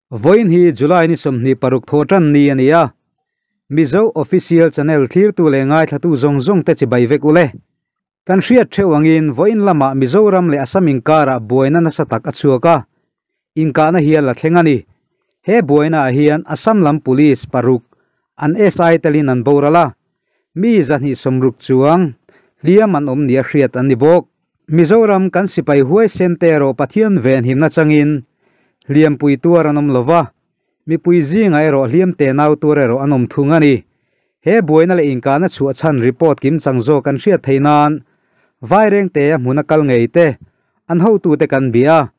Vawiin hi July ni 26 thawhtan ni a ni a, Mizo Official Channel thlirtu leh ngaithlatu zawng zawng te chibai vek ule. Kan hriat theuh angin vawiin lamah Mizoram leh Assam inkarah buaina nasa tak a chhuak a, inkahna hial a thleng a ni. He buainaah hian Assam lam Police paruk an SI telin an boral a, mi 260 chuang hliam an awm nia hriat an ni bawk. Mizoram kan sipai huaisen te erawh Pathian venhimna changin hliampui tuar an awm lova, mipui zingah erawh hliam te nau tuar erawh an awm thung a ni. He buaina leh inkahna chhuah chhan report kim chang zawk kan hriat theih nan Vaireng te a hmuna kal ngei te an hotute kan bia a,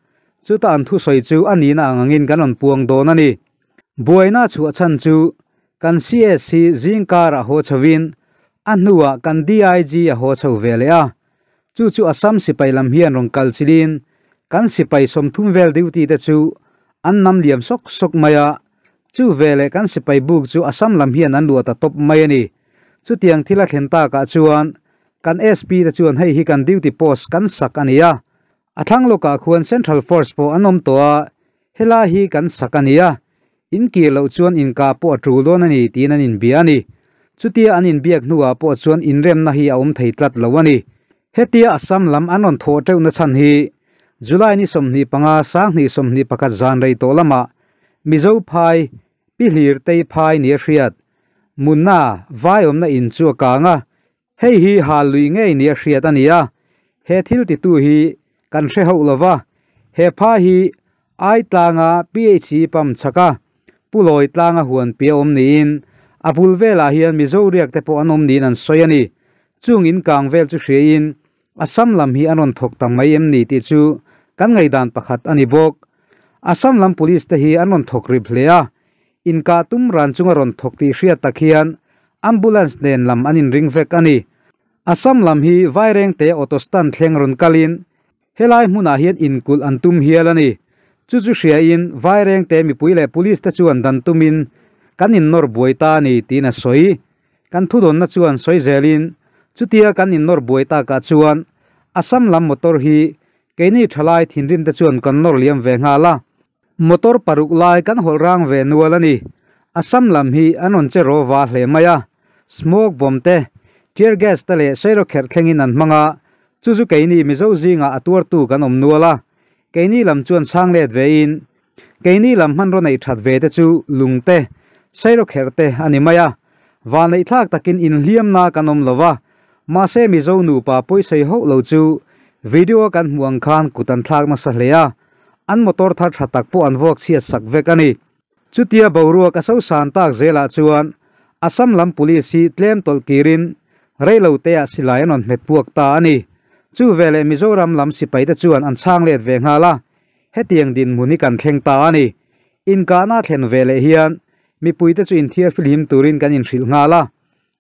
chuta an thusawi chu a nihna ang angin kan rawn puang dawn a ni. Buaina chhuah chhan chu kan CS hi zingkarah haw chhovin a hnuah kan DIG a haw chho ve leh a, Chu chu Assam sipai lam hian rawn kal chilin kan sipai 30 vel duty te chu an nam liam sawk sawk mai a, chu veleh kan sipai buk chu Assam lam hian an luah ta tawp mai a ni. Chutiang thil a thlen takah chuan kan SP te chuan hei hi kan duty post kan sak a ni a, a thlang lawkah khuan Central Force pawh an awm tawh a, helai hi kan sak a ni a, In kir loh chuan inkah pawh a tul dawn a ni tiin an inbia a ni. Chutia an inbiak hnuah pawh chuan inremna hi a awm thei tlat lo a ni. Hetia Assam lam an rawn thawh teuhna chhan hi July ni 25 2021 zan rei tawh lamah Mizo phai Pi Hlir Tei phai nia hriat Munna vaiawmna in chu a kang a, Hei hi hal lui ngei nia hriat a ni a, he thil titu hi kan hre hauh lova, he pha hi Ai tlanga PHE pump chhaka Pulawi tlanga huan pi a awm niin a bul velah hian Mizo riak te pawh an awm niin an sawi a ni. Chung in kang vel chu hriain Assam lam hi an rawn thawk ta mai em ni tih chu kan ngaihdan pakhat a ni bawk. Assam lam police te hi an rawn thawk rip hle a, inkah tum ran chunga rawn thawk tih hriat tak hian ambulance nen lam an inring vek a ni. Assam lam hi Vairengte auto stand thleng rawn kalin helai hmunah hian inkulh an tum hial a ni. Chu chu hriain Vairengte mipui leh police te chuan dan tumin kan innawr buai ta a ni tiin a sawi. Kan thudawnna chuan sawi zelin chutia kan innawr buai takah chuan Assam lam motor hi keini thalai thinrim te chuan kan nawr liam ve nghal a. Motor paruk lai kan hawlh rang ve nual a ni. Assam lam hi an rawn che raw va hle mai a. Smoke bomb te, tear gas te leh sairawkherh thlengin an hmang a, chu chu keini Mizo zingah a tuartu kan awm nual a. Keini lam chuan chhang let vein, keini lam hmanraw neih that ve te chu lung te, sairawkherh te a ni mai a. Vanneihthlak takin inhliamna kan awm lo va, mahse Mizo nupa pawisawi hauh lo chu video a kan hmuh ang khan kut an thlak nasa hle a. An motor thar tha tak pawh an vuak chhiat sak vek a ni. Chutia boruak a sosan tak zelah chuan Assam lam police hi tlem tawlh kirin reilo teah silai an rawn hmet puak ta a ni. Chu veleh Mizoram lam sipaite chuan an chhang let ve nghal a, hetiang dinhmun hi kan thleng ta a ni. Inkahna thlen veleh hian mipuite chu inthiar fihlim turin kan inhrilh nghal a,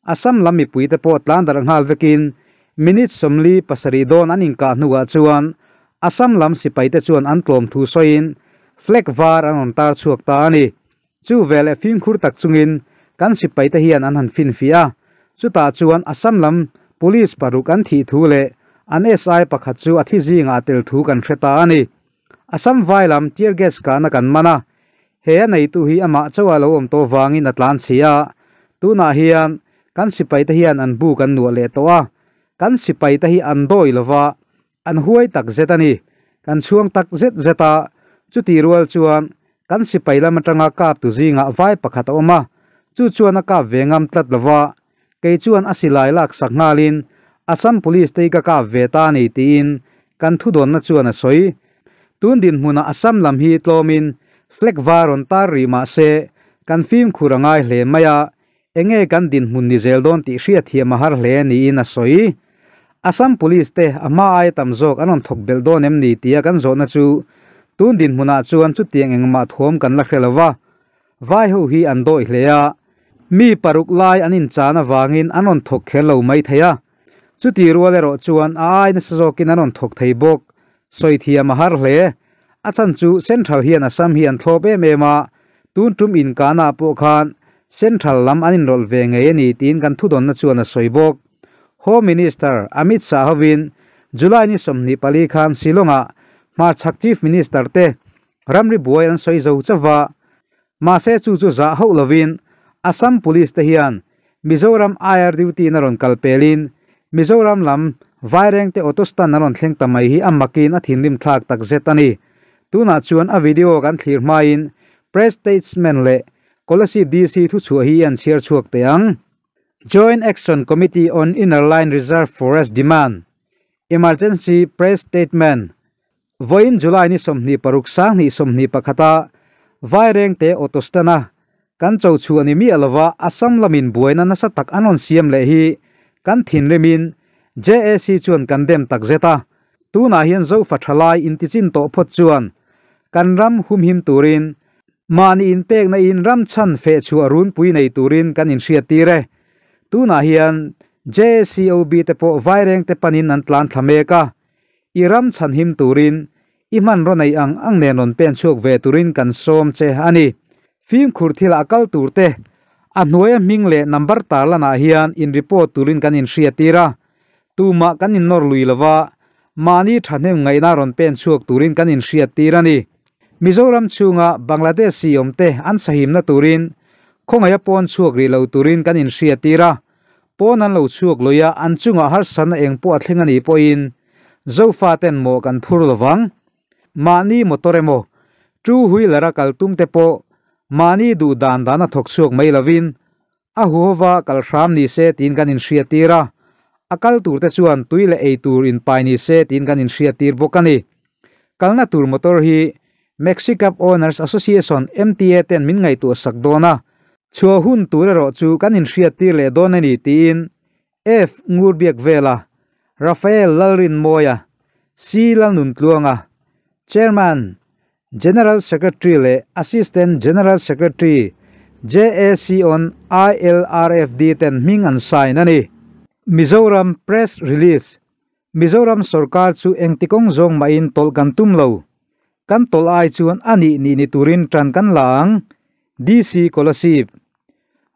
Assam lam mipuite pawh tlan darh nghal vekin minute 47 dawn an inkah hnuah chuan Assam lam sipaite chuan an tlawm thu sawiin flag var an rawn tar chhuak ta a ni. Chu veleh fimkhur tak chungin kan sipaite hian an han finfiah a, chutah chuan Assam lam police paruk an thih thu leh an SI pakhat chu a thi zingah a tel thu kan hre ta a ni. Assam vai lam tear gas kahna kan man a, He a neitu hi amah chauha lo awm tawh vangin a tlan chhi a, tunah hian kan sipaite hian an bu kan nuah leh tawh a, kan sipaite hi an dawi lova, an huai tak zet a ni, kan chhuang tak zet zet a, chuti rual chuan kan sipai lam atanga kap tu zingah vai pakhat a awm a, chu chuan a kap ve ngam tlat lova, kei chuan a silai lak sak nghalin Assam Police te hi ka kap ve ta a ni tiin kan thudawnna chuan a sawi. Tun dinhmunah Assam lam hi tlawmin flag var rawn tar rih mah se kan fimkhur a ngai hle mai a, enge kan dinhmun ni zel dawn tih hriatthiam a har hle niin a sawi. Assam Police te a hma aia tam zawk an rawn thawk belh dawn em ni tia kan zawhna chu tun dinhmunah chuan chutiang engmah thuam kan la hre lo va, Vai ho hi an dawih hle a, mi paruk lai an inchan avangin an rawn thawk kher lo mai thei a, chuti rual erawh chuan a ai nasa zawkin an rawn thawk thei bawk. Sawi thiam a har hle. A chhan chu Central hian Assam hi an thlawp em em a, tun tum inkahnaah pawh khan Central lam an inrawlh ve ngei a ni tiin kan thudawnna chuan a sawi bawk. Home Minister Amit Shah hovin July ni 24 khan Shillong-ah hmarchhak Chief Minister te ramri buai an sawi zo chauh va. Mahse chu chu zah hauh lovin Assam Police te hian Mizoram IR duty na rawn kal pelin Mizoram lam Vairengte auto stand a rawn thleng ta mai hi a makin a thinrim thlak takzet a ni. Tunah chuan a video kan thlir hmain Press statement leh Kolasib DC thuchhuah hi an chhiar chhuak teh ang. Joint Action Committee on Inner Line Reserve Forest Demand, Emergency Press Statement, Vawiin July ni 26 2021 a Vairengte auto stand a kan cho chhuah ni miah lova Assam lamin buaina nasa tak an rawn siam leh hi kan thinrimin JAC chuan kan dem takzet a. Tunah hian Zofa thalai intichin tawh phawt chuan kan ram humhim turin mahni inpekna in ram chhan feh chhuah runpui nei turin kan inhriat tir e. Tunah hian JACOB te pawh Vairengte panin an tlan thla mek a, i ram chhanhim turin i hmanraw nei ang ang nen rawn pen chhuak ve turin kan sawm che a ni. Fimkhur thila a kal tur te a hnuaia hming leh number tarlanah hian in report turin kan inhriat tir a, Tumah kan innawr lui lova, mahni thahnem ngaihna rawn pen chhuak turin kan inhriat tir a ni. Mizoram chhunga Bangladeshi awmte an sahimna turin khawngaih a pawn chhuak rih lo turin kan inhriat tir a, pawn an lo chhuak lui a, an chungah harsatna eng pawh a thleng a nih pawhin Zofaten mawh kan phur lovang. Mahni motor emaw, two wheeler a kal tumte pawh mahni duh dan dana thawk chhuak mai lovin A huhova kal hram ni se tiin kan inhriat tir a, a kal tur te chuan tui leh ei tur inpai ni se tiin kan inhriat tir bawk a ni. Kalna tur motor hi Maxi Cab Owners Association, MTA, ten min ngaihtuah sak dawn a, chhuah hun tur erawh chu kan inhriat tir leh dawn a ni tiin F Ngurbiakvela, Raphael Lalrinmawia, C Lalnuntluanga, Chairman, General Secretary leh Assistant General Secretary JAC on ILRFD ten hming an sign a ni. Mizoram Press Release, Mizoram sorkar chu engti kawng zawng mahin tawlh kan tum lo. Kan tawlh ai chuan a nih nih ni turin tan kan la ang, DC Kolasib.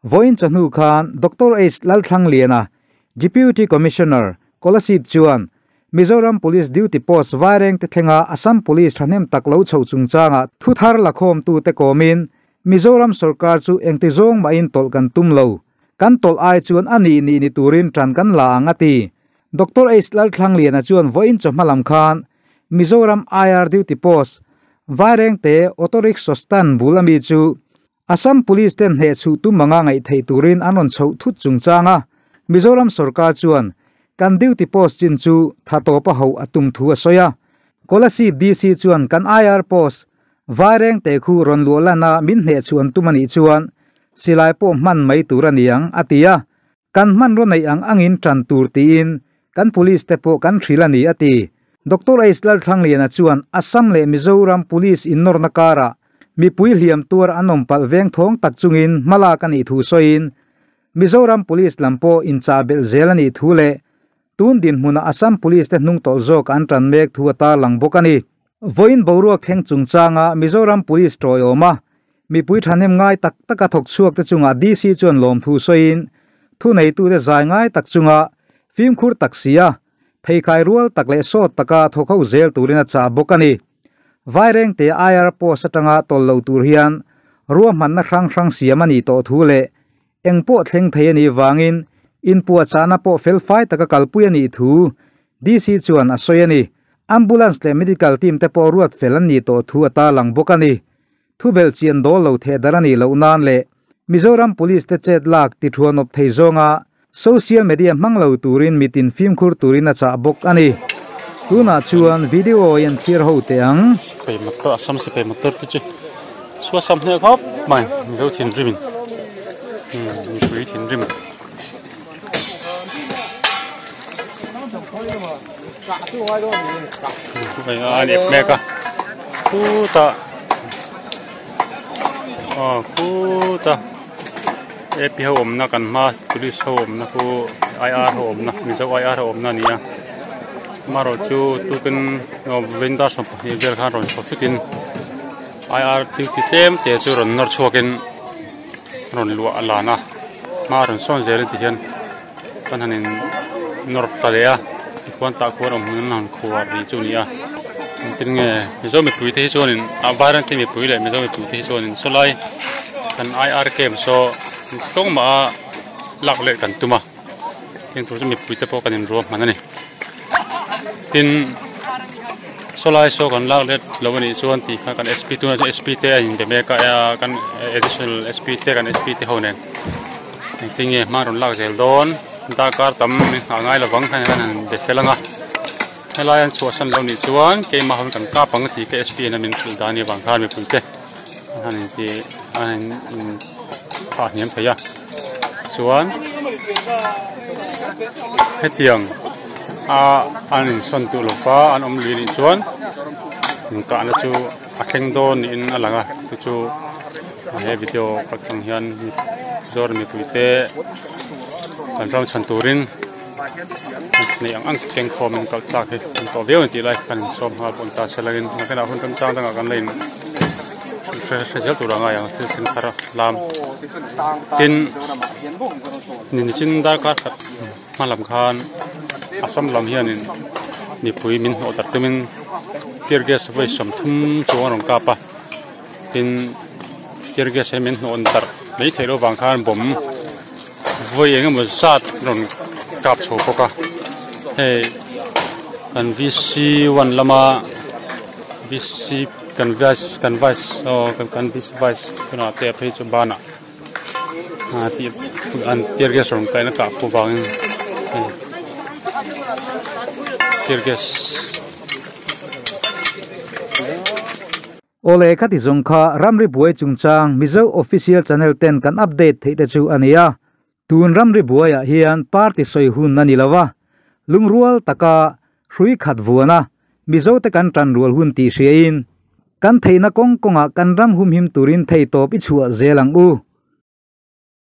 Vawiin chawhnu khan Doctor H Lalthlangliana, Deputy Commissioner, Kolasib chuan Mizoram Police Duty Post Vairengte thlenga Assam Police thahnem tak lo chhoh chungchangah thu thar lakhawmtute kawmin Mizoram sorkar chu engti zawng mahin tawlh kan tum lo, kan tawlh ai chuan a nih nih ni turin tan kan la ang a ti. Doctor H Lalthlangliana chuan vawiin chawhma lam khan Mizoram IR Duty Post Vairengte Auto Rickshaw Stand bul ami chu Assam Police ten hneh chhuh tum anga ngaih theih turin an rawn chhoh thut chungchang a, Mizoram sorkar chuan kan duty post chin chu tha tawp a hoh a tum thu a sawi a. Kolasib DC chuan kan IR post Vaireng te khu rawn luah lan a min hneh chhuh an tum a nih chuan silai pawh hman mai tur a ni ang a ti a, kan hmanraw neih ang angin tan tur tiin kan police te pawh kan hrilh a ni a ti. Doctor H Lalthlangliana chuan Assam leh Mizoram police innawrna karah Mipui hliam tuar an awm palh veng thawng tak chungin hmalak a nih thu sawiin, Mizoram Police lam pawh inchah belh zel a nih thu leh tun dinhmunah Assam Police te hnung tawlh zawk an tan mek thu a tarlang bawk a ni. Vawiin boruak thleng chungchanga Mizoram Police tawiawm a, mipui thahnem ngai tak taka thawk chhuak te chungah DC chuan lawmthu sawiin, thuneitute zai ngai tak chunga fimkhur tak si a, pheikhai rual tak leh sawt taka thawk ho zel turin a chah bawk a ni. Vairengte IR post atanga tawlh lo tur hian ruahmanna hrang hrang siam a nih tawh thu leh eng pawh thleng thei a nih vangin inpuahchahna pawh felfai taka kalpui a nih thu DC chuan a sawi a ni. Ambulance leh medical team te pawh ruat fel an nih tawh thu a tarlang bawk a ni. Thubelh chian dawl lo theh dar a nih loh nan leh Mizoram Police te chet lak ti thuanawp thei zawnga social media hmang lo turin mitin fimkhur turin a chah bawk a ni. Tunah chuan video i an thlir ho teh ang. Sipai motor Assam sipai motor te chu suasam hneh khawp mai Mizo thinrim in mipui thinrim a ni mek a khutah aw khutah A_P ho awmna kan hma police ho awmna khu I_R ho awmna mizo I_R ho awmna a ni a amaherawh chu tukin vendor sawmpahnih vel khan rawn chhuak thutin I_R duty tlem te chu rawn nawr chhuakin rawn luah a lan a hma rawn sawn zelin tihian. Kan han in nawr ta leh a tikhuan tah khuan awm hmun an han khuar rih chu a ni a. Engtin nge Mizo mipui te hi chuanin a Vairengte mipui leh Mizo mipui te hi chuanin sawlai kan IR camp saw tawng mah a lak leh kan tum a heng tur chu mipui te pawh kan inruah hman a ni tin sawlai saw kan lak let lo a nih chuan tih kha kan sp tunah chuan sp te a inbe mek a kan additional sp te kan sp te ho nen engtin nge hma rawn lak zel dawn darkar tam a ngai lovang khan han be fel ang a. Helai an chhuahsan lo nih chuan keimah ho kan kap ang tih ka sp in a min hrilh dan anih avang khan mipui te an han inti an han in phah hniam thei a chuan hetiang a an insawn duh lova an awm lui anih chuan inkahna chu a thleng dawn niin a lang a chu chu he video kaltlang hian Mizoram mipui te kan ram chhan turin. Nei ang ang keng khawm in kalh tlak hi an tawh viau a ni tih lai kan insawm nghal pawh ni ta se langin nakinah hun remchang dangah kan la in hre hre zel tur a ngai ang thil sen thar a lam tin nichin darkar khat hma lam khan Assam lam hianin mipui min hnawh darh tumin tear gas vawi sawmthum chuang a rawn kap a tin tear gas hi min hnawh darh mai theih loh vang khan bomb. Vawi eng emaw zat rawn kap chho bawk a hei kan vc one lama vc kan vice kan vice aw kan vc vice tunah te phei chu banah ah tih an tear gas rawn kaihna kah fuh vangin hei tear gas. Awle khati zawng kha ramri buai chungchang Mizo Official Channel ten kan update theih te chu a ni a. Tun ramri buaiah hian party sawi hun a ni lo a, lungrual taka hrui khat vuana Mizo te kan tan rual hun tih hriain kan theihna kawng kawngah kan ram humhim turin theitawp i chhuah zel ang u.